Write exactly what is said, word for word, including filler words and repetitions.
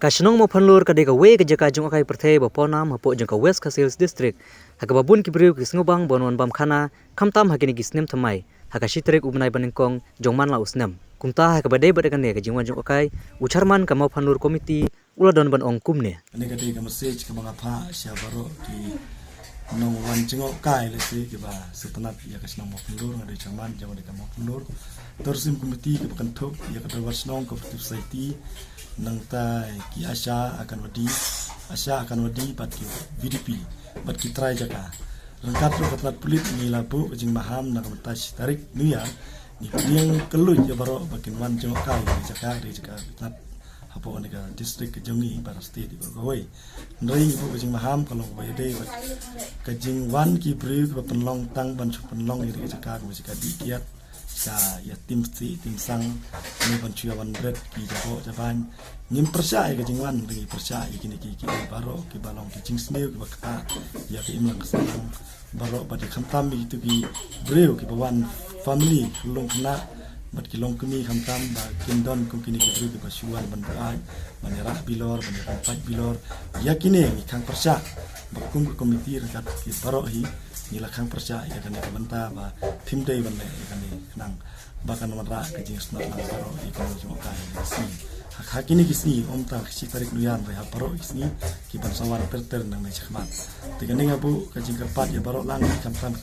Ka shnong Mawphanlur ka dei kawei ka jaka jngohkai pyrthei ba pawnam hapoh jong ka West Khasi Hills District, ha kaba bun ki briew ki sngewbang ban wan bam khana, khamtam ha kine ki snem thymmai, ha ka shi tarik u bnai ba nyngkong jong man la u snem. Kumta ha kaba dei bad kane ka jingwan jngohkai, u chairman ka Mawphanlur Committee u la don ban ong kumne. Kane ka dei ka message kaba nga phah sha baroh ki nongwan jngohkai lehse kiba sngewtynnat ïa ka shnong Mawphanlur, nga dei chairman jong ka Mawphanlur Tourism Committee kaba kynthup ïa ka Dorbar Shnong Cooperative Society, nangta ki ASHA, Anganwadi, ASHA, Anganwadi bad ki VDP bad ki trai jaka. Ryngkat ruh ka tnat pulit ngi la buh ka jingmaham na ka bynta shi tarik New Year, ngi pdiang kylluid ïa baroh ba kin wan jngohkai ïa ka jaka, ka dei jaka tnat hapoh kane ka district ka jong ngi, bad state baroh kawei. Hynrei ngi buh ka jingmaham ka long kaba ïadei bad ka jingwan ki briew kiba pynlong tang ban shu pynlong ïa ka jaka kaba jaka dih kiad, sha ïa tim sih tim sang, ne ban shu ïa wan bret ki jaboh jabain. Ngim pyrshah ïa ka jingwan, hynrei ngi pyrshah ïa kine ki, ki baroh kiba long ki jingsniew kiba ktah ïa ka imlang ka sahlang baroh, bad ïa khamtam ïa kitu ki briew kiba wan family, lum khynnah bad ki longkmie, khamtam ba kin don kum kine ki briew kiba shu wan ban buaid, ban ïarah bilor, ban ïarah pait bilor. Ïa kine ngi khang pyrshah ba kum ka committee ryngkat ki baroh hi ngi la khang pyrshah ïa kane ka bynta ba phim dei ban leh ïa kane, khnang ba kan wanrah ka jingsnoh lang baroh ïa kine ki jngohkai ïa kine ki sngi. Ha, ha kine ki sngi, ym tang shi tarik New Year, hynrei ha baroh ki sngi ki ban sa wan ter ter nangne shakhmat. Te kane nga buh ka jingkyrpad ïa baroh lang, khamtam ki